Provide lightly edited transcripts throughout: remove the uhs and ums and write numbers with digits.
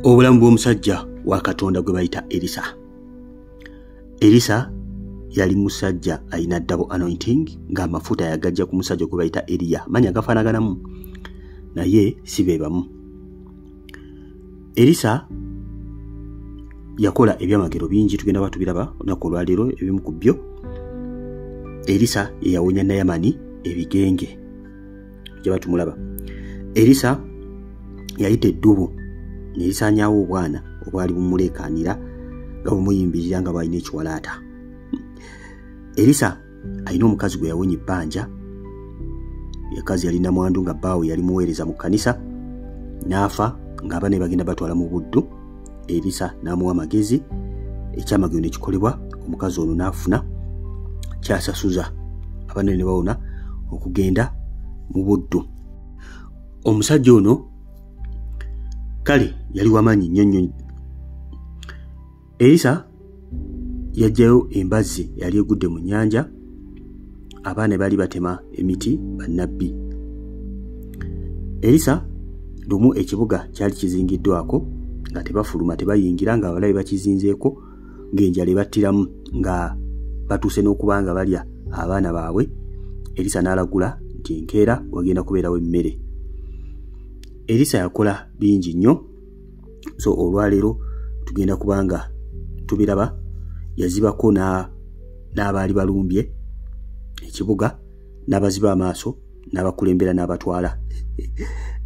Obulamu bw'omusajja wa Katonda gwe bayita Erisa. Erisa yali musajja alina double anointing, ng'amafuta yagajja ku musajja gwe bayita Eriya. Manya gafaanaganamu naye si be bamu. Erisa yakola ebyamagero bingi, tugenda batubiraba olunaku olwaleero ebimu ku byo. Erisa yeyawonya Nayamani ebigenge, tujja batumulaba. Erisa yayita eddubu ne lisaanyaawo obwana obwali bumuleekaanira nga bumuyimbirira nga bw'alina ekiwalaata. Erisa alina omukazi gwe yawonya ebbanja. Yakazi yali namwandu nga bbaawe yali muweereza mu kkanisa, n'afa ng'abaana be bagenda batwala mu buddu. Erisa n'amuwa amagezi, ekyamagero ne kikolebwa, omukazi ono n'afuna kyasasuza, abaana be ne bawona okugenda mu buddu. Omusajja ono kale yali wamaanyi nnyo nnyo. Erisa yaggyayo embazzi eyali egudde mu nnyanja, abaana baali batema emiti bannabbi. Erisa lumu ekibuga kyali kizingiddwako nga tebafuluma tebayingira, nga abalabe bakizinzeeko ng'enjala ebattiramu, nga batuuse n'okuba nga balya abaana baabwe. Erisa n'alagula nti enkeera wagenda kubeerawo emmere. Erisa yakola bingi nnyo, so olwaleero tugenda kubanga tubiraba. Yazibako n'abaali balumbye ekibuga, n'abaziba amaaso, n'abakulembera n'abatwala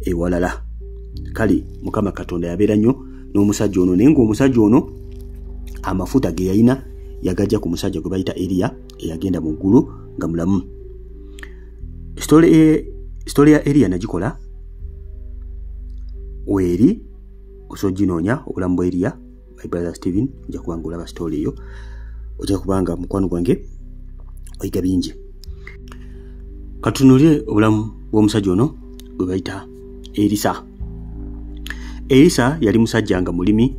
ewalala. Kale Mukama Katonda yabeera nnyo n'omusajja ono, naye ng'omusajja ono amafuta ge yalina yagajja ku musajja gwe bayita Eriya eyagenda mu ggulu nga mulamu. Story ya Eriya nagikola weeri, osobola oginoonya, obulamu bwa Eriya my brother Steven, ojja kubanga olaba story eyo, ojja kubanga mukwano gwange oyiga bingi. Katunuulire obulamu bw'omusajja ono gwe bayita Erisa. Erisa yali musajja nga mulimi,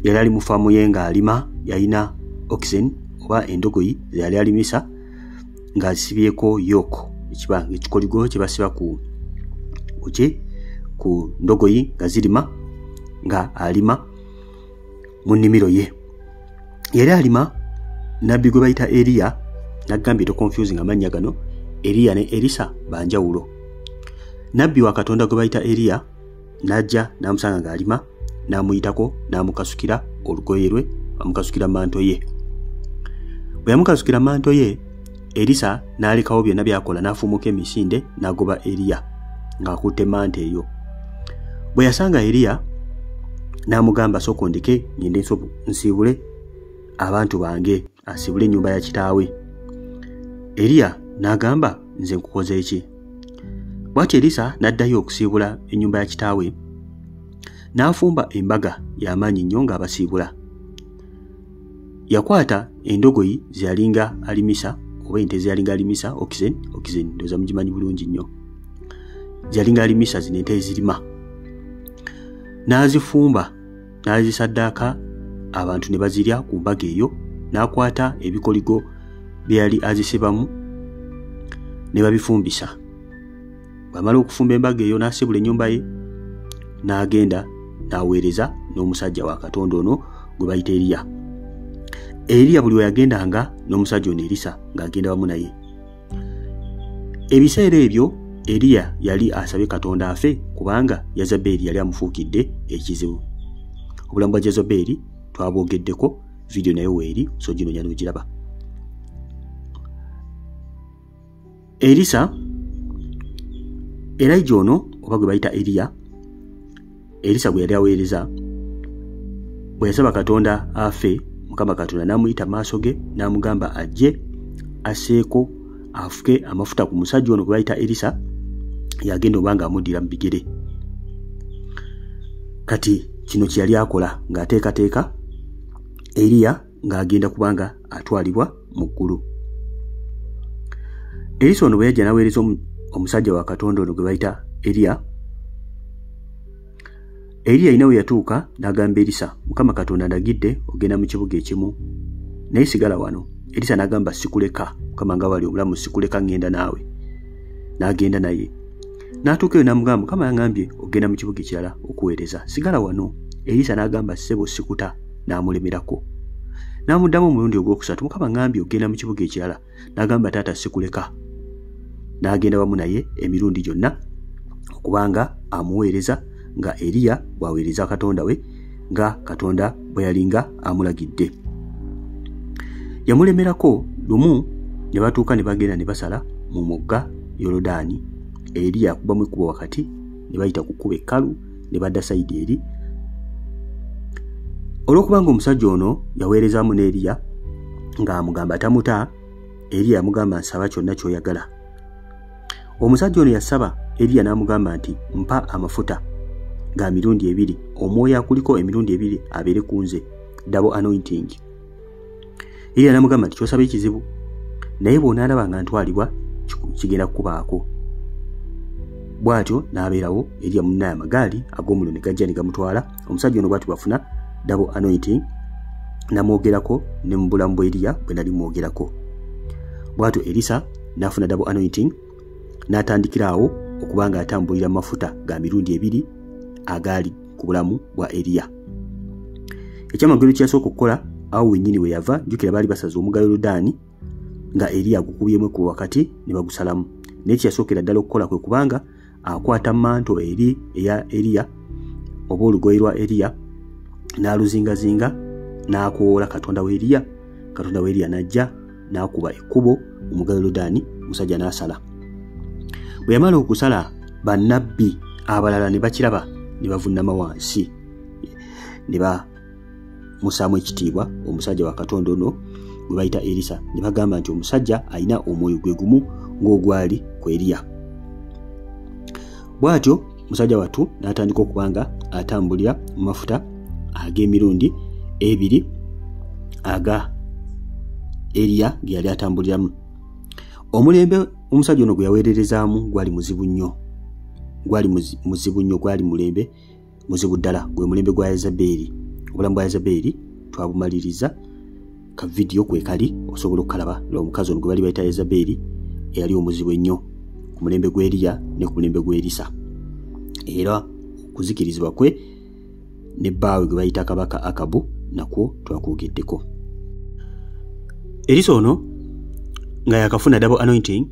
yali ali mu faamu ye ng'alima, yalina oxen oba endogoyi ze yali alimisa ng'asibyeko yoke, ekiba ekikoligo kye basiba ku kuki ku ndogoyi nga zirima, nga alima mu nnimiro ye. Yali alima, nabbi gwe bayita Eriya n'agambye to confusing amannya gano, Eriya ne Erisa banjawulo. Nabbi wa Katonda gwe bayita Eriya n'ajja n'amusanga ng'alima, n'amuyitako n'amukasukira olugoye lwe, amukasukira manto ye. Bwe yamukasukira manto ye, Erisa n'alekawo byonna by'akola n'afuumuka emisinde n'agoba Eriya ng'akutte manto eyo. Bwe yasanga Eriya n'amugamba, sooka ondeke ngende nsiibule abantu bange, asiibule ennyumba ya kitaawe. Eriya n'agamba, nze nkukoze ki? Bw'atyo Erisa n'addayo okusiibula ennyumba ya kitaawe, n'afumba embaga y'amaanyi nnyo ng'abasiibula. Yakwata endogoyi ze yalinga alimisa, oba ente ze yalinga alimisa, oxen ndowooza mugimanyi bulungi nnyo, ze yalinga alimisa zino ente ezirima, n'azifumba n'azisaddaaka, abantu ne bazirya ku mbaga eyo. N'akwata ebikoligo bye yali azisibamu ne babifumbisa. Bw'amala okufumba embaga eyo n'asiibula ennyumba ye, n'agenda n'aweereza n'omusajja wa Katonda ono gwe bayita Eriya. Eriya buli we yagendanga n'omusajja ono Erisa ng'agenda wamu naye. Ebiseera ebyo Eriya yali asabye Katonda afe, kubanga Yezabeeri yali amufuukidde ekizibu. Obulamu bwa Yezabeeri twabwogeddeko, vidiyo nayo weeri, so ginoonya n'ogiraba. Erisa, Elijah ono oba gwe bayita Eriya, Erisa gwe yali aweereza, bwe yasaba Katonda afe, Mukama Katonda n'amuyita maaso ge n'amugamba ajje asseeko afuke amafuta ku musajja ono gwe bayita Erisa, yagenda obanga amuddira mu bigere. Kati kino kye yali akola ng'ateekateeka Eriya ng'agenda kubanga atwalibwa mu ggulu. Erisa ono bwe yajja n'aweereza omusajja wa Katonda ono gwe bayita Eriya, Eriya alina we yatuuka n'agamba Erisa, Mukama Katonda ndagidde ogenda mu kibuga ekimu, naye sigala wano. Erisa n'agamba, sikuleka, Mukama nga wali omulamu sikuleka, ngenda naawe. N'agenda naye. N'atuuka eyo n'amugamba, Mukama yangambye ogenda mu kibuga ekirala okuweereza, sigala wano. Erisa n'agamba, ssebo sikuta, n'amulemerako. N'amuddamu omulundi ogwokusatu, Mukama ŋŋambye okugenda mu kibuga ekirala. N'agamba, taata sikuleka. N'agenda wamu naye emirundi gyonna okubanga amuweereza nga Eriya bw'aweereza Katonda we, nga Katonda bwe yalinga amulagidde. Yamulemerako lumu ne batuuka ne bagenda ne basala mu mugga Yoludaani. Eriya akubamu ekkubo wakati ne bayita ku kkubo ekkalu ne badda sayidi eri. Olw'okubanga omusajja ono yaweerezaamu ne Eriya ng'amugamba tamuta, Eriya yamugamba nsaba kyonna ky'oyagala. Omusajja ono yasaba Eriya n'amugamba nti mpa amafuta ga mirundi ebiri, omwoyo akuliko emirundi ebiri abeere ku nze, double anointing. Eriya n'amugamba nti ky'osaba ekizibu, naye bw'onaalaba nga ntwalibwa kigenda kukubaako. Bw'atyo n'abeerawo. Eriya munnaye amagaali ag'omuliro ne gajja ne gamutwala. Omusajja ono bw'atyo bw'afuna double anointing, namwogerako ne mu bulamu bwa Eriya bwe nali mwogerako. Bw'atyo Erisa n'afuna double anointing, n'atandikira awo okubanga atambulira mu mafuta ga mirundi ebiri agaali ku bulamu bwa Eriya. Ekyamagero kye yasooka okukola awo wennyini we yava, jjukira baali basaze omugga Yoludaani nga Eriya agukubyemu ekkubo wakati ne bagusalamu. Naye kye yasookera ddala okukola kwe kubanga akwata manto eri eya Eriya oba olugoye lwa Eriya n'aluzingazinga n'akoola Katonda wa Eriya. Katonda wa Eriya n'ajja n'akuba ekkubo mu mugga Yoludaani, omusajja n'asala. Bwe yamala okusala, bannabbi abalala ne bakiraba ne bavunnama wansi ne bamusaamu ekitiibwa omusajja wa Katonda ono gwe bayita Erisa, ne bagamba nti omusajja alina omwoyo gwe gumu ng'ogwali ku Eriya. Bw'atyo musajja wattu n'atandika okubanga atambulira mu mafuta ag'emirundi ebiri aga Eriya ge yali atambuliramu. Omulembe omusajja ono gwe yaweererezaamu gwali muzibu nnyo, gwali muzibu nnyo, gwali mulembe muzibu ddala, gwe mulembe gwa Yezabeeri. Obulamu bwa Yezabeeri twabumaliriza, ka vidiyo kwe kali osobola okukalaba. Omukazi ono gwe bali bayita Yezabeeri eyali omuzibu ennyo ku mulembe gwa Eriya ne ku mulembe gwa Erisa, era okuzikirizibwa kwe ne bbaawe gwe bayita Kabaka Akabu nakwo twakwogeddeko. Erisa ono nga yakafuna double anointing,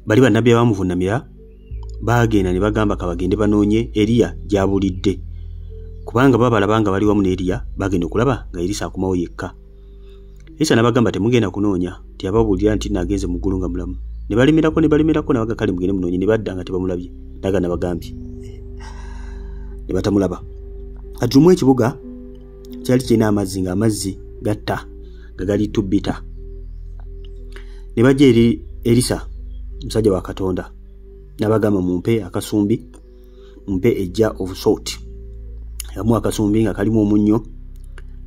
bali bannabbi abamuvunnamira baagenda ne bagamba kabagende banoonye Eriya gy'abulidde, kubanga babalaba nga bali wamu ne Eriya. Bagenda okulaba nga Erisa akomawo yekka. Erisa n'abagamba temugenda kunoonya, teyababuulira nti naagenze mu ggulu nga mulamu. Ne balemerako ne balemerako, n'abaga kale mugende munoonye, ne badda nga tebamulabye. Naga nabagambye ne batamulaba. Kati lumu ekibuga kyali kirina amazzi, nga amazzi gatta nga gali tubbita. Ne bajja eri Erisa musajja wa Katonda n'abagamba mumpe akasumbi, mumpe a jar of salt. Yamuwa akasumbi nga kalimu omunnyo,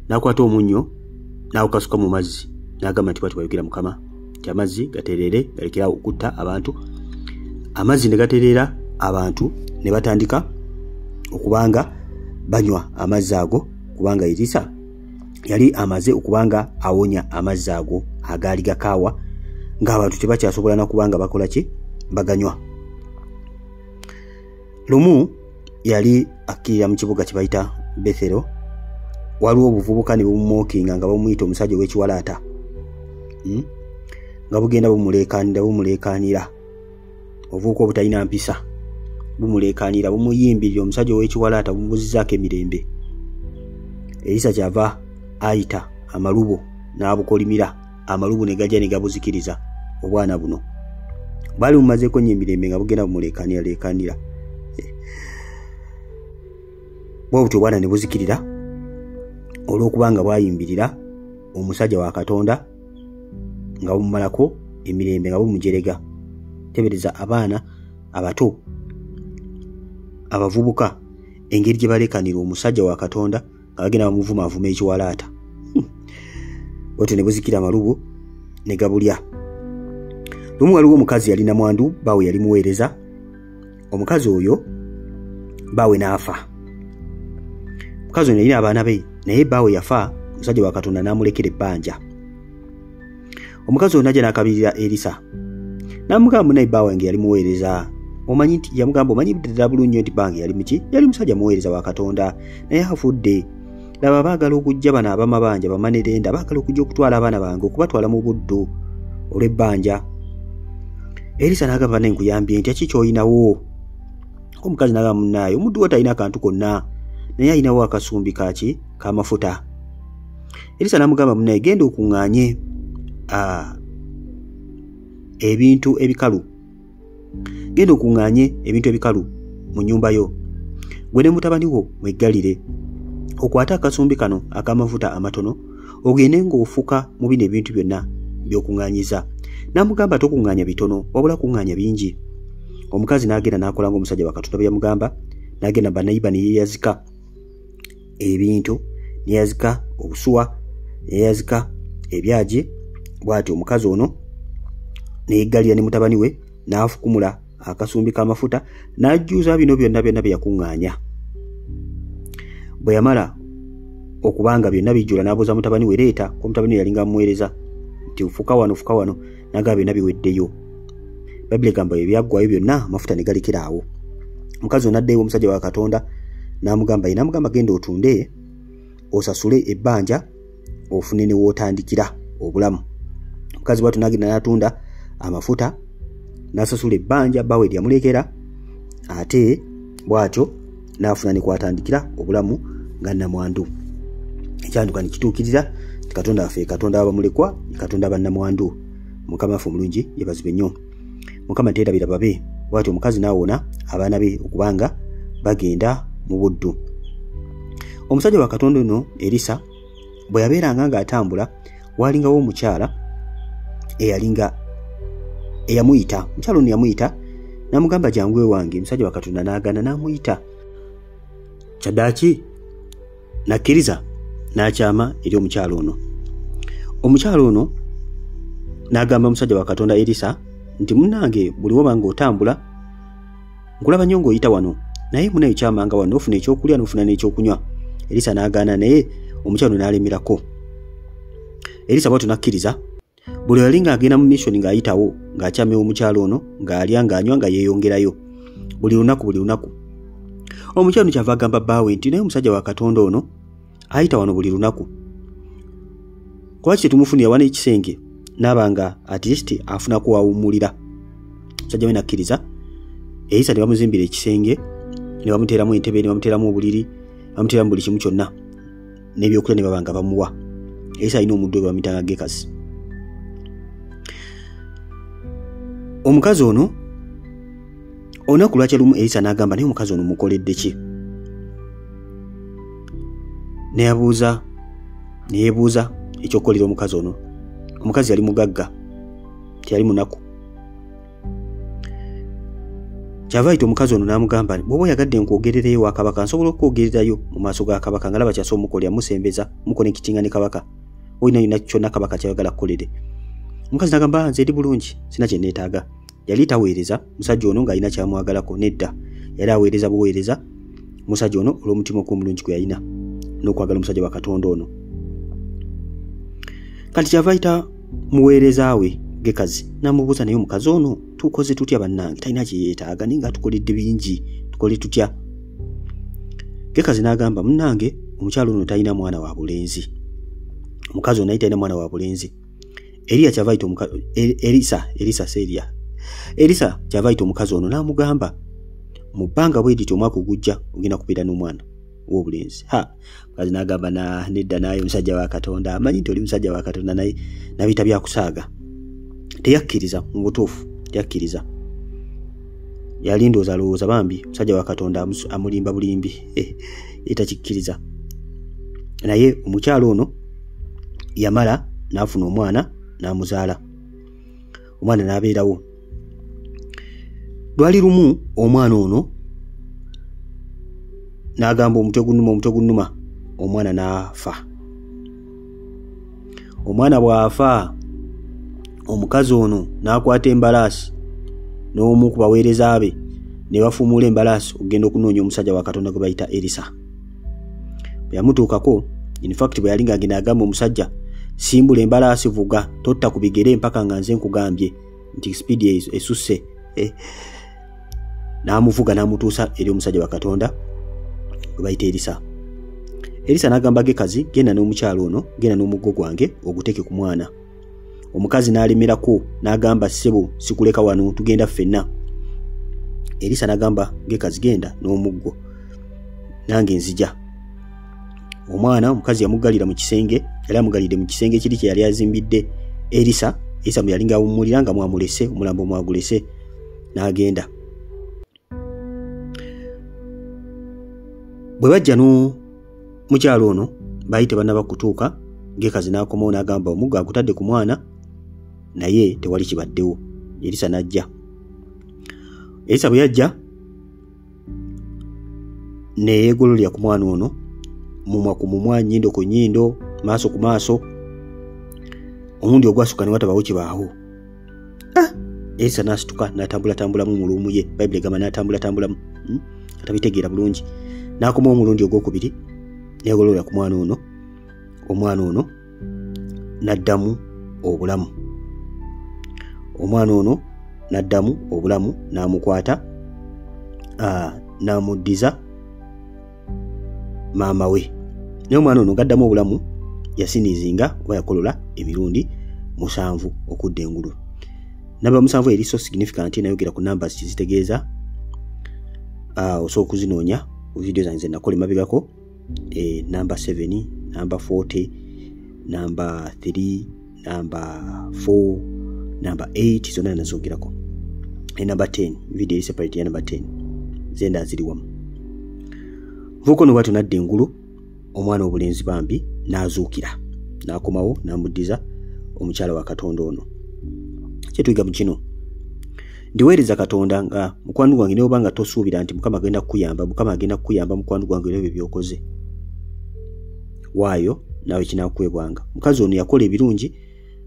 n'akwata omunnyo n'agukasuka mu mazzi, n'agamba nti bw'ati bw'ayogera Mukama nti amazzi gatereere galekere awo okutta abantu. Amazzi ne gatereera, abantu ne batandika okubanga banywa amazzi ago, kubanga Erisa yali amaze okubanga awonya amazzi ago agaali gakaawa, ng'abantu tebakyasobola na kubanga bakola ki, baganywa. Lumu yali akkirira mu kibuga kye bayita Bethero, waliwo obuvubuka ne bumumookinga nga bamuyita omusajja ow'ekiwalaata, nga bugenda bumuleekaanira, obuvubuka obutalina mpisa bumuleekaanira, bumuyimbirira omusajja ow'ekiwalaata, bumubuzizaako emirembe. Erisa kyava ayita amalubo n'abukolimira, amalubo ne gajja ne gabuzikiriza obwana buno. Bwali bumazeeko nnyo emirembe nga bugenda bumuleekaanira leekaanira, bwe butyo obwana ne buzikirira olw'okubanga bwayimbirira omusajja wa Katonda nga bumumalako emirembe, nga bumujerega. Tebereza abaana abato abavubuka engeri gye baleekanira omusajja wa Katonda nga bagenda bamuvumaavuma ekiwalaata. Bwetyo ne buzikira amalubu ne gabulya. Lumu waliwo omukazi yali namwandu, bbaawe yali muweereza. Omukazi oyo bbaawe n'afa. Omukazi ono yalina abaana be, naye bbaawe yafa, omusajja wa Katonda n'amulekera ebbanja. Omukazi ono n'ajja n'akabirira Erisa, n'amugamba munnaye bbaawe wange yali muweereza, Omanyi nti yamugamba omanyi ddala bulungi nti bange yali muki, yali musajja muweereza wa Katonda, naye afudde. Laba baagala okujja bano abamabanja bamanerenda, baagala okujja okutwala abaana bange okubatwala mu buddu olw'ebbanja. Erisa n'agamba naye nkuyambye ntya, ki ky'olinawo? Omukazi n'agamba munnaaye omuddu wo talina kantu konna, naye alinawo akasumbi kaki k'amafuta. Erisa n'amugamba munnaye genda okuŋŋaanye ebintu ebikalu, genda okuŋŋaanye ebintu ebikalu mu nnyumba yo, gwe ne mutabani wo mweggalire, okwate akasumbi kano ak'amafuta amatono ogende ng'ofuka mu bino ebintu byonna by'okuŋŋaanyiza. N'amugamba tokuŋŋaanya bitono wabula kuŋŋaanya bingi. Omukazi n'agenda n'akola ng'omusajja wa Katonda bwe yamugamba, n'agenda banayiba ne yeeyazika ebintu, ne yeeyazika obusuwa, ne yeeyazika ebyagi. Bw'atyo omukazi ono ne yeggalira ne mutabani we, n'afukumula akasumbi k'amafuta n'ajjuza bino byonna byonna bye yakuŋŋaanya. Bwe yamala okubanga byonna bijjula n'abuuza mutabani we leeta, ko mutabani we yalinga amuweereza nti fuka wano fuka wano, n'agamba byonna biweddeyo. Bayibuli egamba ebyaggwayo byonna amafuta ne galekera awo. Omukazi ono n'addayo omusajja wa Katonda n'amugamba ye, n'amugamba genda otunde osasule ebbanja ofune ne w'otandikira obulamu. Omukazi bw'atyo n'agenda n'atunda amafuta n'asasula ebbanja bbawe lyamulekera, ate bw'atyo n'afuna ne kwatandikira obulamu nga nnamwandu. Ekyanduka ne kituukirira nti Katonda waffe Katonda w'abamulekwa, Katonda bannamwandu. Mukama waffe omulungi yeebazibwe nnyo. Mukama teerabira babe. Bw'atyo omukazi n'awona abaana be okubanga bagenda mu buddu. Omusajja wa Katonda ono Erisa bwe yabeeranga ng'atambula, waalingawo omukyala eyalinga eyamuyita. Omukyala ono yamuyita n'amugamba jangu ewange. Omusajja wa Katonda n'agaana n'amuyita. Kyaddaaki n'akkiriza n'akyama eri omukyala ono. Omukyala ono n'agamba omusajja wa Katonda Erisa nti munnange buli woba ng'otambula nkulaba nnyo ng'oyita wano, naye munaye kyamanga wano ofuna ekyokulya n'ofuna n'ekyokunywa. Erisa n'agaana, naye omukyala ono n'alemerako. Erisa bw'atyo n'akkiriza. Buli yali ng'agenda mu mission ng'ayitawo ng'akyamyewo omukyala ono, ng'alya ng'anywa nga yeeyongerayo buli lunaku buli lunaku. Omukyala ono kyava agamba bbaawe nti naye omusajja wa Katonda ono ayita wano buli lunaku, lwaki tetumufunira wano ekisenge n'aba nga at least afunako wawummulira. Omusajja we n'akkiriza. Erisa ne bamuzimbira ekisenge, ne bamuteeramu entebe, ne bamuteeramu obuliri, ne bamuteeramu buli kimu kyonna n'ebyokulya ne baba nga bamuwa. Erisa alina omuddu we bamuyitanga Gekasi. Omukazi ono olunaku lwakya lumu Erisa n'agamba naye omukazi ono mukoledde ki? Ne yeebuuza ekyokukolera omukazi ono. Omukazi yali mugagga, teyali munaku. Kyava ayita omukazi ono n'amugamba bw'oba oyagadde nkwogerereyo wa kabaka, nsobola okukwogererayo mu maaso ga kabaka nga laba kyasobola omukolera, musembeza mukonekitinga ne kabaka, olina yonna kyonna kabaka ky'ayagala kukolere. Omukazi n'agamba nze ndi bulungi, sina kye neetaaga. Yali taweereza musajja ono ng'alina kyamwagalako, nedda. Yali aweereza buweereza musajja ono olw'omutima ogw'omulungi gwe yalina n'okwagala omusajja wa Katonda ono. Kati kyava ayita muweereza we Gekazi n'amubuuza naye omukazi ono tukoze tutya bannange, talina kye yeetaaga naye ng'atukoledde bingi, tukole tutya? Gekazi n'agamba munnange omukyala ono talina mwana wa bulenzi. Omukazi ono naye talina mwana wa bulenzi. Eriya kyava ayita Erisa kyava ayita omukazi ono n'amugamba mu bbanga bwe lityo omwaka ogujja ogenda kubeera n'omwana ow'obulenzi. Ha, omukazi n'agamba nedda naye omusajja wa Katonda, amanyi nti oli musajja wa Katonda naye nabiyita byakusaaga. Teyakkiriza mu butuufu, teyakkiriza. Yali ndowooza alowooza bambi musajja wa Katonda amulimba bulimbi, ye takikkiriza. Naye omukyala ono yamala n'afuna omwana n'amuzaala. Omwana n'abeerawo. Lwali lumu omwana ono n'agamba omutwe gunnuma, omutwe gunnuma, omwana n'afa. Omwana bw'afa omukazi ono n'akwata embalaasi n'omu ku baweereza be ne bafuumuula embalaasi okugenda okunoonya omusajja wa Katonda gwe bayita Erisa. Bwe yamutuukako, in fact bwe yali ng'agenda agamba omusajja simbula embalaasi vuga, totta ku bigere mpaka nga nze nkugambye nti speed esusse. N'amuvuga n'amutuusa eri omusajja wa Katonda gwe bayita Erisa. Erisa n'agamba Gekazi, genda n'omukyalo ono, genda n'omuggo gwange oguteeke ku mwana. Omukazi n'alemerako n'agamba, ssebo sikuleka wano, tugenda ffenna. Erisa n'agamba Gekazi, genda n'omuggo nange nzija. Omwana omukazi yamuggalira mu kisenge, yali amugalidde mu kisenge kiri kye yali azimbidde Erisa. Erisa mwe yalinga awummulira nga mwamulese, omulambo mwagulese, n'agenda. Bwe bajja n'omukyalo ono baali tebannaba kutuuka, Gekazi n'akomawo n'agamba omuggo agutadde ku mwana naye tewali kibaddewo. Erisa n'ajja. Erisa bwe yajja ne yeegololera ku mwana ono, mumwa ku mumwa, nnyindo ku nnyindo, maaso ku maaso. Omulundi ogwasukka ne watabawo kibaawo. Erisa n'asituka n'atambulatambulamu mu luumu ye. Bayibuli egamba n'atambulatambulamu, atabitegeera bulungi. N'akomawo omulundi ogwokubiri neegololera ku mwana ono, omwana ono n'addamu obulamu. Omwana ono n'addamu obulamu, n'amukwata n'amuddiza maama we. Naye omwana ono ng'addamu obulamu yasiniizinga oba yakolola emirundi 7 okudda engulu. Namba 7 eri so significant, nayogera ku numbers kizitegeeza. Osobola okuzinoonya ku video zange ze nakola emabegako. Namba 7, namba 40, namba 3, namba 4, namba 8 zonna nazogerako. Namba 10, video eri separate ya namba 10, zenda ziri wamu. Nvuuko no bw'atyo n'adda engulu, omwana obulenzi bambi n'azuukira, n'akomawo n'amuddiza omukyala wa Katonda ono. Kyetuyiga mu kino, ndiweereza Katonda nga mukwano gwange, ne oba nga tosuubira nti Mukama agenda kukuyamba, Mukama agenda kukuyamba mukwano gwange ebyo by'okoze. Waayo naawe kinaakuweebwanga. Mukazi ono yakola ebirungi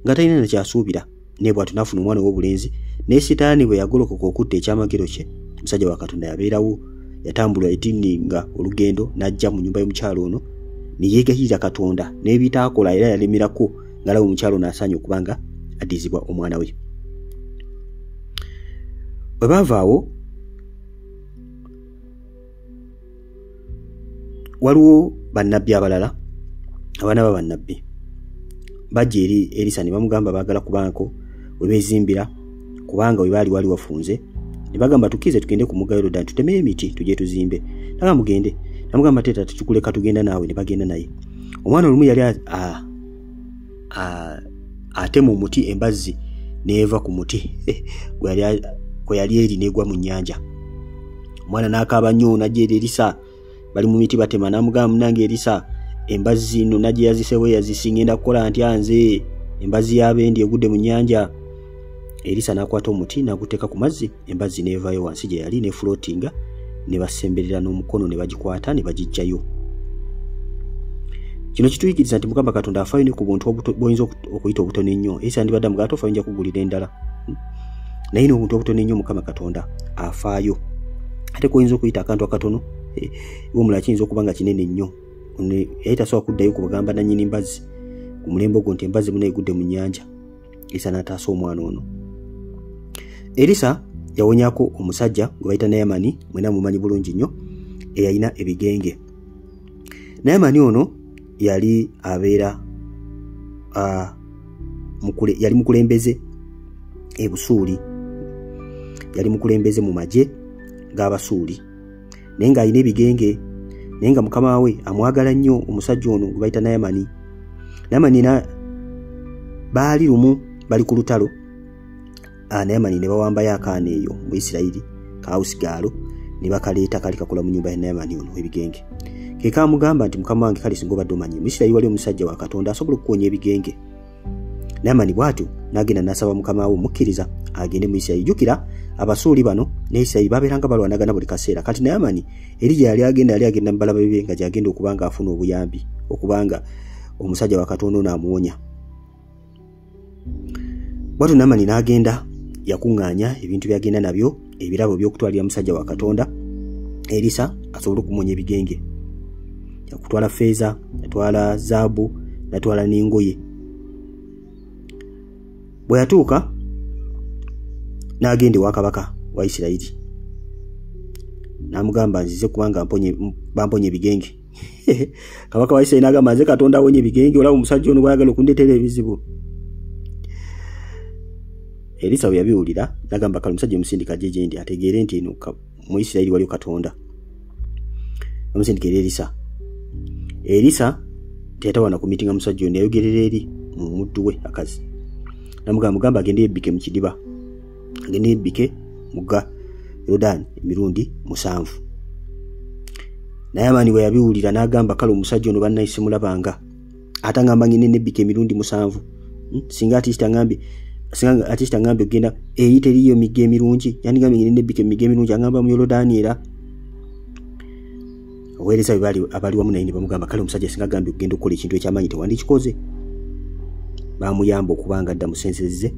nga talina na kyasuubira, naye bw'atyo n'afuna omwana ow'obulenzi. Naye Sitaani bwe yagolokoka okutta ekyamagero kye, omusajja wa Katonda yabeerawo, yatambula etini nga olugendo n'ajja mu nnyumba y'omukyalo ono ne yeegayirira Katonda n'ebitaakola, era yalemerako ng'alaba omukyalo ono asaanye okuba nga addizibwa omwana we. Bwe baava awo, waliwo bannabbi abalala, abaana ba bannabbi bajja eri Erisa ne bamugamba baagala kubanko we beezimbira, kubanga we baali wali wafunze. Ne bagamba tukkirize tugende ku mugga Yorudaani tutemeyo emiti tujye tuzimbe. Nagamba mugende. Namugamba teta tukuleka tugenda naawe. Ne bagenda naye. Omwana olumu yali atema omuti, embazzi n'eva ku muti gwe yali eri n'egwa mu nnyanja. Omwana n'akaaba nnyo n'ajja eri Erisa, bali mu miti batema, n'amugamba munnange Erisa, embazzi nno najje yazisewo yazisi, ngenda kukola ntya nze, embazzi y'abendi egudde mu nnyanja. Erisa n'akwata omuti n'aguteeka ku mazzi, embazzi n'evaayo wansi gye yali n'efulootinga, ne basemberera n'omukono ne bagikwata ne bagiggyayo. Kino kituyigiriza nti Mukama Katonda afaayo ne ku buntu bw'oyinza okuyita obutono ennyo. Erisa yandibadde amugamba tofaayo nja kugulira endala, naye n'obuntu obutono ennyo Mukama Katonda afaayo. Ate k'oyinza okuyita akantu akatono, omulala kiyinza okuba nga kinene nnyo. Yali tasobola kuddayo kubagamba nannyini mbazzi ku mulembe ogwo nti embazzi muno egudde mu nnyanja. Erisa n'ataasa omwana ono. Erisa yawonyako omusajja gwe bayita Nayamani, mwenna mumanyi bulungi nnyo, eyalina ebigenge. Nayamani ono yali abeera yali mukulembeze e Busuuli, yali mukulembeze mu magye g'Abasuuli, naye ng'alina ebigenge, naye nga mukama we amwagala nnyo omusajja ono gwe bayita Nayamani. Nayamani baali lumu bali ku lutalo, Nayamani ne bawambayo akaana eyo mu Isirayiri kaawusigaalo, ne bakaleeta kali kakola mu nnyumba ya Nayamani ono ebigenge. Ke kaamugamba nti mukama wange kale singa obadde omanyi, mu Isirayiri wali omusajja wa Katonda asobola okukuwonya ebigenge. Nayamani bw'atyo n'agenda n'asaba mukama we omukkiriza agende mu Isirayiri. Jjukira Abasuuli bano ne Isirayiri babeeranga balwanagana buli kaseera. Kati Nayamani eri gye yali agenda mu balaba bye nga gy'agenda okuba nga afuna obuyambi, okubanga omusajja wa Katonda ono amuwonya. Bw'atyo Nayamani n'agenda, yakuŋŋaanya ebintu by'agenda nabyo, ebirabo by'okutwalira musajja wa Katonda Erisa asobole okumuwonya ebigenge. Yakutwala ffeeza, yatwala zaabu, natwala n'engoye. Bwe yatuuka n'agenda ewa kabaka wa Isirayiri. N'amugamba nzize kubanga bamponye ebigenge. Kabaka wa Isirayiri n'agamba nze Katonda awonye ebigenge, olaba omusajja ono bw'ayagala okundeetera ebizibu. Erisa bwe yabiwulira n'agamba kale omusajja omusindika ajje gye ndi ategeere nti eno mu Isirayiri waliyo Katonda. Bamusindika eri Erisa. Erisa teyatawaana ku mitinga musajja ono, yayogerera eri mu muddu we Akazi. N'amugamba mugamba agende yebbike mu kidiba, agende yebbike mugga Yorudaani emirundi 7. Naye bwe yabiwulira n'agamba kale omusajja ono bannaye simulabanga, ate angamba ngende nebbika emirundi 7. Singa atista angambye ogenda eri teriiyo migga emirungi, yandigambye ngende nebbika emigga emirungi, angamba mu Yorudaani. Era abaweereza be abali wamu naye ne bamugamba kale omusajja singa agambye okugenda okukola ekintu ekyamaanyi tewandikikoze. Baamuyamba okuba nga adda mu sense ze,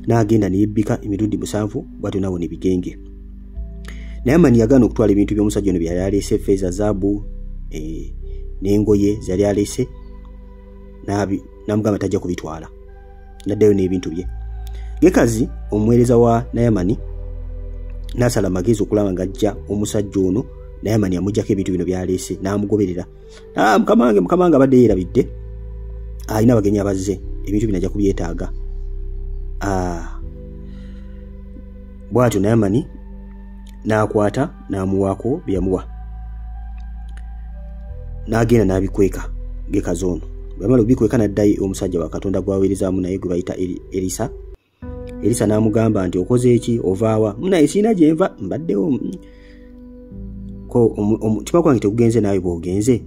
n'agenda ne yebbika emirundi 7, bw'atyo n'awona ebigenge. Naye Amani yagaana okutwala ebintu by'omusajja ono bye yali aleese, ffeeza, zaabu, n'engoye ze yali aleese, n'amugamba tajja kubitwala, n'addayo n'ebintu bye. Gekazi omuweereza wa Nayamani n'asala amagezi okulaba ng'ajja omusajja ono. Nayamani amuggyako ebintu bino by'aleese n'amugoberera. Mukama wange abadde yeerabidde, alina abagenyi abazze, ebintu bino ajja kubyetaaga. Bw'atyo Nayamani n'akwata n'amuwaako bye yamuwa, n'agenda n'abikweka Gekazi ono. Bwe yamala okubikweka n'addayo omusajja wa Katonda gw'aweerezaamu naye gwe bayita Erisa. Erisa n'amugamba nti okoze eki, ovaawa? Munaye sirina gye nva, mbaddewo ko omutima gwange tegugenze naawe bw'ogenze.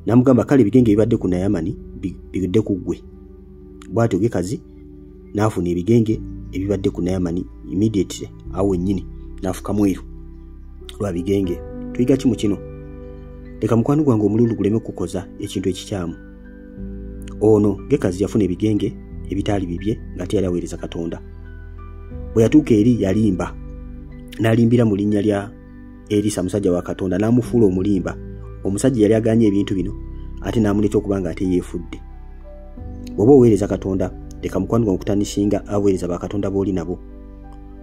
N'amugamba kale ebigenge ebibadde ku Nayamani bigudde ku ggwe. Bw'atyo Gekazi n'afuna ebigenge ebibadde ku Nayamani immediately awo wennyini, n'afuka mweru lwa bigenge. Tuyiga ki mu kino? Leka mukwano gwange omululu guleme kukoza ekintu ekikyamu. Ono Gekazi yafuna ebigenge ebitaali bibye nga teyali aweereza Katonda. Bwe yatuuka eri yalimba, n'alimbira mu linnya lya Erisa musajja wa Katonda, n'amufuula omulimba. Omusajja yali aganye ebintu bino ate n'amuleeta okuba nga ate yeefudde. Bw'oba oweereza Katonda, leka mukwano gwange okutandishinga abaweereza ba Katonda b'oli nabo.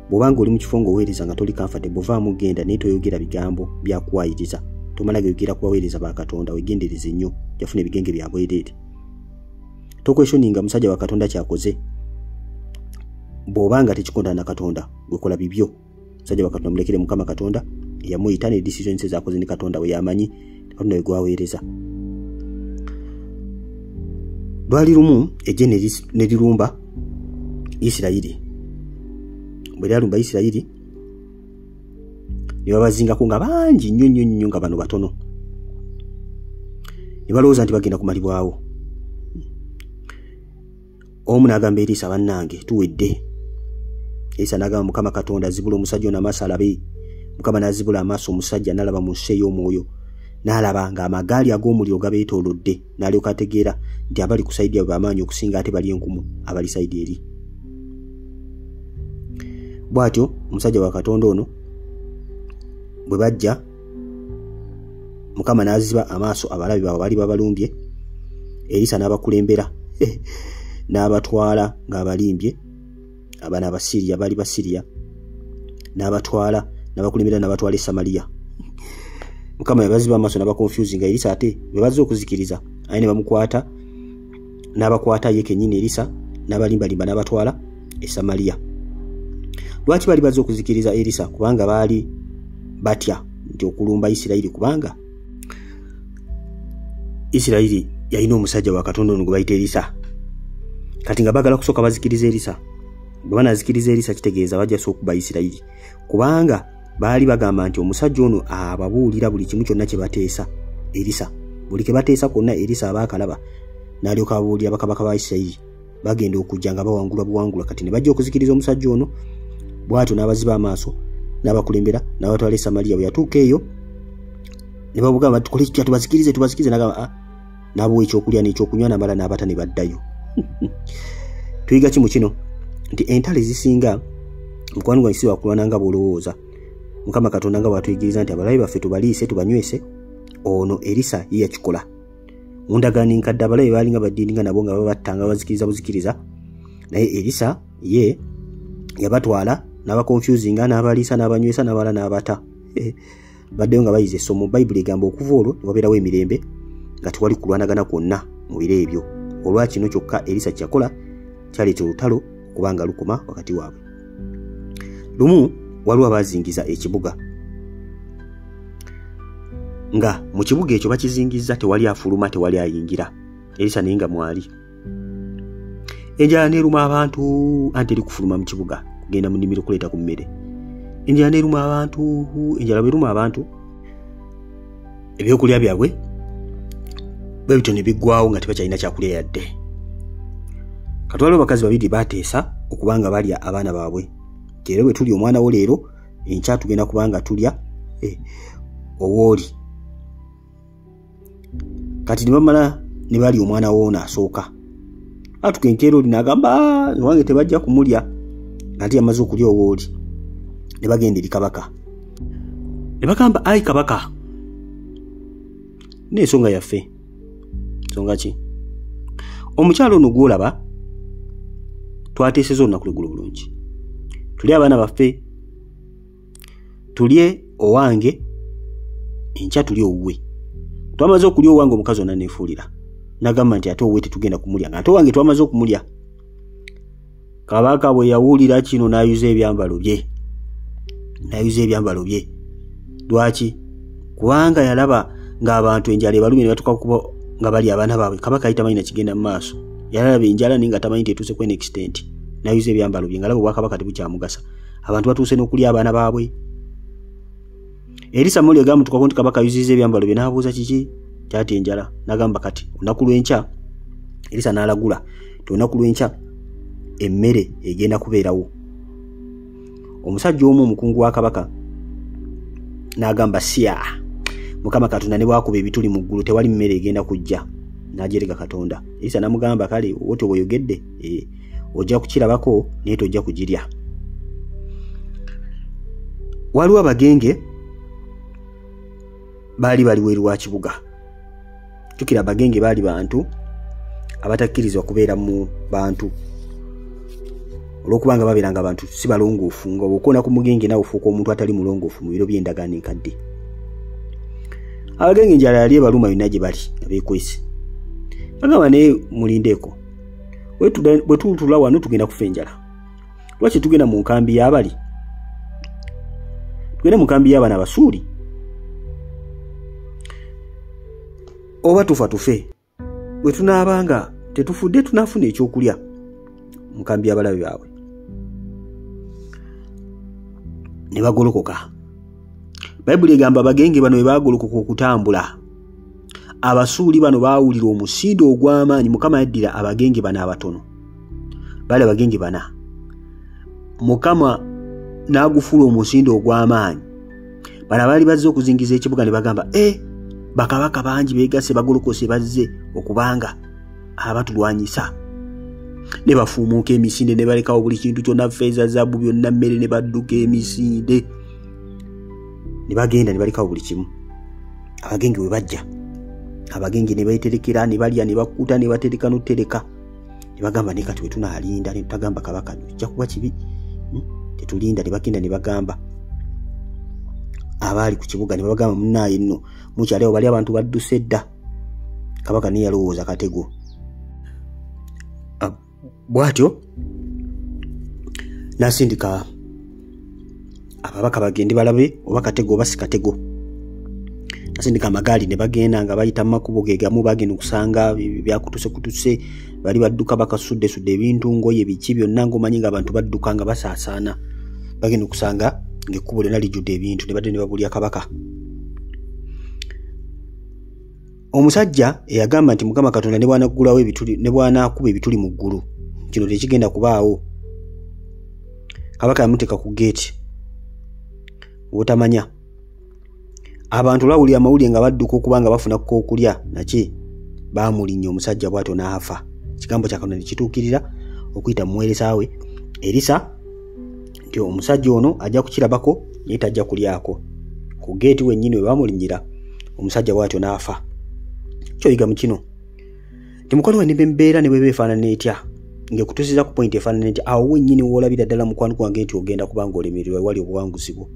Bw'obanga oli mu kifo ng'oweereza nga toli comfortable, vaamu genda, naye toyogera bigambo bya kuwaayiriza. Tomala gayogera ku baweereza ba Katonda, weegendereze nnyo, yafuna ebigenge bya bwereere. Tokweshoninga musajja wa Katonda ky'akoze. Bw'obanga tekikontana na Katonda, gwe kola bibyo. Musajja wa Katonda mulekere Mukama Katonda eyamuyita ne decisions z'akoze ne Katonda we yamanyi, Katonda we gw'aweereza. Lwali lumu eggye ne lirumba Isirayiri. Bwe lyalumba Isirayiri ne babazingako nga bangi nnyo nnyo nnyo, nga bano batono. Ne balowooza nti bagenda kumalibwawo. Omu n'agamba Erisa, bannange tuwedde. Erisa n'agamba Mukama Katonda azibula omusajja ono amaaso alabe. Mukama n'azibula amaaso omusajja n'alaba mu nsi ey'omwoyo, n'alaba ng'amagaali ag'omuliro gabeetoolodde, n'alyoka ategeera nti abali ku sayidi abo b'amaanyi okusinga ate bali enkumu abali sayidi eri. Bw'atyo omusajja wa Katonda ono bwe bajja, Mukama n'aziba amaaso abalabe baabwe baali babalumbye. Erisa n'abakulembera n'abatwala ng'abalimbye abaana Abasiriya, baali Basiriya, n'abatwala n'abakulembera n'abatwala e Samaliya. Mukama yabaziba amaaso n'abaconfusinga Erisa, ate bwe bazze okuzikiriza aye ne bamukwata, n'abakwata ye kennyini Erisa n'abalimbalimba n'abatwala e Samaliya. Lwaki baali bazze okuzikiriza Erisa? Kubanga baali batya nti okulumba Isirayiri, kubanga Isirayiri yalina omusajja wa Katonda ono gwe bayita Erisa. Kati nga baagala kusooka bazikiriza Erisa. Bwe banaazikiriza Erisa kitegeeza bajja so okuba Isirayiri, kubanga baali bagamba nti omusajja ono ababuulira buli kimu kyonna kye bateesa Erisa. Buli ke bateesa kwonna Erisa aba akalaba, n'alyoka ababuulira bakabaka ba Isirayiri. Bagenda okujja nga bawangulwa buwangulwa. Kati ne bajja okuzikiriza omusajja ono. Bw'atyo n'abaziba amaaso n'abakulembera n'abatwala e Samaliya. Bwe yatuuka eyo ne bamugamba tukole kitya, tubazikirize, n'agamba n'abawa ekyokulya n'ekyokunywa, n'amala n'abata ne baddayo. Tuyiga ki mu kino? Nti entalo ezisinga mukwano gwange si wakulwana nga bw'olowooza. Mukama Katonda nga bw'atuyigiriza nti abalabe baffe tubaliise tubanywese, ono Erisa ye yakikola. Mu ndagaano enkadde abalabe baalinga baddiiringa nabo nga babatta nga babazikiriza buzikiriza, naye Erisa ye yabatwala N'abaconfusinga, n'abaliisa, n'abanywesa, n'abala n'abata. Baddeyo nga bayize essomo. Bayibuli egamba okuva olwo ne wabeerawo emirembe nga tewali kulwanagana kwonna mu biro ebyo. Olwa kino kyokka Erisa kye yakola kyaleeta olutalo kubanga lukoma wakati waabwe. Lumu waliwo abazingiza ekibuga, nga mu kibuga ekyo bakizingiza, tewali afuluma, tewali ayingira. Erisa naye nga mwali. Enjala neeruma abantu, anti eri kufuluma mu kibuga kugenda mu nnimiro kuleeta ku mmere. Enjala neeruma abantu. Enjala bweruma abantu, ebyokulya byabwe bwe bityo ne biggwawo nga tebakyalina kyakulya yadde. Katwaliwo abakazi babiri bateesa okuba nga balya abaana baabwe, nti era bwe tulya omwana wo leero, enkya tugenda kubanga tulya owooli. Kati ne bamala ne balya omwana woono asooka. Atuka enkeera oli n'agamba, "Ah, owange tebajja kumulya," ate yamaze okulya owooli. Ne bagenda eri kabaka ne bagamba, "Ayi kabaka, n'ensonga yaffe." Nsonga ki? "Omukyalo ono gw'olaba twateeseza olunaku lweggulo bulungi tulye abaana baffe, tulye owange enkya tulye owuwe. Twamaze okulya owange, omukazi ono aneefuulira nagamba nti ate owuwe tetugenda kumulya, nga ate owange twamaze okumulya." Kabaka bwe yawulira kino n'ayuza ebyambalo bye, n'ayuza ebyambalo bye. Lwaki? Kubanga yalaba ng'abantu enjala ebalumye ne batuuka kuba nga bali abaana baabwe. Kabaka yali tamanyi nakigenda mu maaso. Yalaba enjala naye nga tamanyi nti etuuse ku an extent. N'ayuza ebyambalo bye ng'alaba obwakabaka tebukyamugasa, abantu batuuse n'okulya abaana baabwe. Erisa muli gamutukako nti kabaka ayuzizza ebyambalo bye, n'abuuza kiki kyati enjala. N'agamba, "Kati olunaku lw'enkya," Erisa n'alagula nti olunaku lw'enkya emmere egenda kubeerawo. Omusajja omu omukungu wa kabaka n'agamba, "Sya, Mukama Katonda ne bwakuba ebituli mu ggulu, tewali mmere egenda kujja." N'ajerega Katonda. Erisa n'amugamba, "Kale wotyo bw'oyogedde, ojja kukirabako naye tojja kugirya." Waliwo abagenge baali bali weru wa kibuga. Jjukira, abagenge baali bantu abatakkirizibwa kubeera mu bantu olw'okubanga babeeranga abantu si balongoofu, nga bw'okoona ku mugenge nawe ofuuka omuntu atali mulongoofu mu biro by'endagaano enkadde. Abagenge enjala yali ebaluma yonna gye bali nga beekwese. Bagamba, "Naye mulindeeko, bwe tutula wano tugenda kufa enjala. Lwaki tugenda mu nkambi y'abali, tugende mu nkambi y'abaana Abasuuli? Oba tufa tufe, bwe tunaaba nga tetufudde tunaafuna ekyokulya mu nkambi y'abalabe baabwe." Ne bagolokoka. Bayibuli egamba abagenge bano bwe baagolokoka okutambula, Abasuuli bano baawulira omusinde ogw'amaanyi. Mukama yaddira abagenge bano abatono, baali abagenge bana, Mukama n'agufuula omusinde ogw'amaanyi. Bano abaali bazze okuzingiza ekibuga ne bagamba, "E, bakabaka bangi beegasse, bagolokose, bazze okubanga abatulwanyisa." Ne bafuumuuka emisinde ne balekawo buli kintu kyonna, feeza, zaabu, byonna, mmere, ne badduka emisinde ne bagenda ne balekawo buli kimu. Abagenge bwe bajja, abagenge ne beeterekera, ne balya ne bakkuta, ne batereka n'otutereka. Ne bagamba, "Ne kati bwe tunaalinda ne tutagamba kabaka kijja kuba kibi. Tetulinda." Ne bagenda ne bagamba abaali ku kibuga, ne babagamba, "Munnaaye nno mukyali awo, bali abantu badduse dda." Kabaka naye yalowooza katego. Bw'atyo n'asindika ababaka bagende balabe oba katego oba si katego. Nasindika amagaali ne bagenda nga bayita mu makubo ge gamu. Bagenda okusanga byakutuse kutuse, bali badduka bakasuddesudde ebintu, ngoye, biki byonna, ng'omanyi nga abantu badduka nga basaasaana. Bagenda okusanga ng'ekkubo lyonna lijjudde ebintu. Ne badde ne babulya kabaka. Omusajja eyagamba nti Mukama Katonda ne bw'anaggulawo ebituli, ne bw'anaakuba ebituli mu ggulu, kino tekigenda kubaawo, kabaka yamuteeka ku geeti obutamanya. Abantu olwawulira amawulire nga badduka okuba nga bafuna kookulya naki, baamulinnya omusajja bw'atyo n'afa. Ekigambo kya Katonda ne kituukirira okuyita mu muweereza we Erisa nti omusajja ono ajja kukirabako naye tajja kulyako. Ku geeti wennyini we baamulinnyira, omusajja bw'atyo n'afa. Kyoyiga mu kino nti mukwano wange, ne mbeera ne bweba efaanana etya, Ngekutusiza ku point efaanana nti awo wennyini woolabira ddala mukwano gwange nti ogenda kubanga olemererwa, wali obuwanguzi bwo.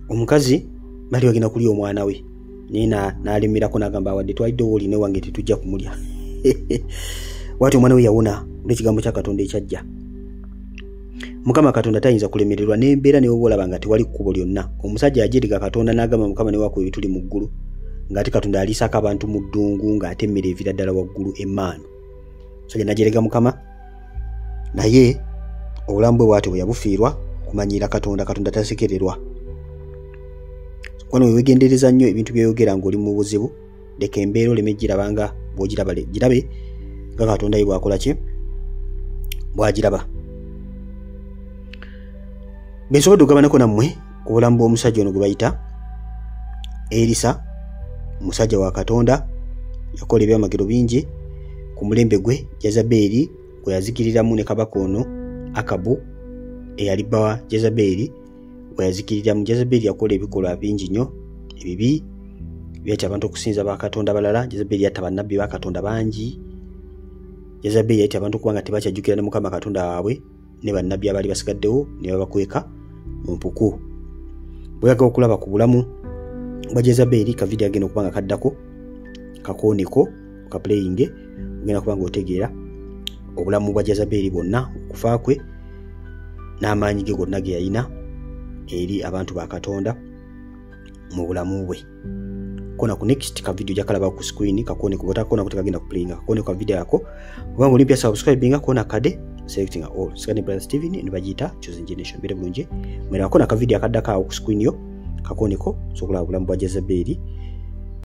Omukazi bali bagenda kulya omwana we, naye n'alemerako n'agamba awadde twaliddewo olina wange tetujja kumulya. Bw'atyo omwana we yawona olw'ekigambo kya Katonda ekyajja. Mukama Katonda tayinza kulemererwa n'embeera ne bw'oba olaba nga tewali kkubo lyonna. Omusajja yajerega Katonda n'agamba Mukama ne wakuba ebituli mu ggulu, ng'ate Katonda aliisaako abantu mu ddungu ng'ate emmere eviira ddala waggulu emmaanu. Omusajja n'ajerega Mukama, naye obulamu bwe bw'atyo bwe yabufiirwa okumanyiira Katonda. Katonda tasekererwa. Kwano weegendereza nnyo ebintu by'oyogera ng'oli mu buzibu, leka embeera oleme giraba nga bw'ogiraba, girabe nga Katonda ye bw'akola ki, bw'agiraba. Bwe nsobodde okugabanako nammwe ku bulamu bw'omusajja ono gwe bayita Erisa, musajja wa Katonda, yakola ebyamagero bingi ku mulembe gwe Jezabeeri gwe yazikiriramu ne kabaka ono Akabu eyali bba wa Jezabeeri gwe yazikiriramu. Jezabeeri yakola ebikolwa bingi nnyo ebibi, byayita abantu okusinza bakatonda balala. Jezabeeri yatta bannabbi ba Katonda bangi. Jezabeeri yayita abantu okuba nga tebakyajjukira ne Mukama Katonda waabwe ne bannabbi abaali basigaddewo ne babakweka mu mpuku. Bw'oyagala okulaba ku bulamu bwa Jezabeeri, ka vidiyo agenda okuba nga kaddako kakooneko kapuleyinge, ogenda kuba nga otegeera obulamu bwa Jezabeeri bwonna, okufa kwe n'amaanyi ge gonna ge yalina eri abantu ba Katonda mu bulamu bwe. Kona ku next ka video jakalaba ku screen kakooneko, bw'otakoonako tekagenda kuplayinga. Kakooneko ka video ako, kubanga oli mpya subscribinga, kona kade selecting all. Sikane Brother Steven ne bagiyita Chosen Generation. Beere bulungi mwera. Kona ka video akaddako awo ku screen yo kakooneko, osobola obulamu bwa Jezabeeri.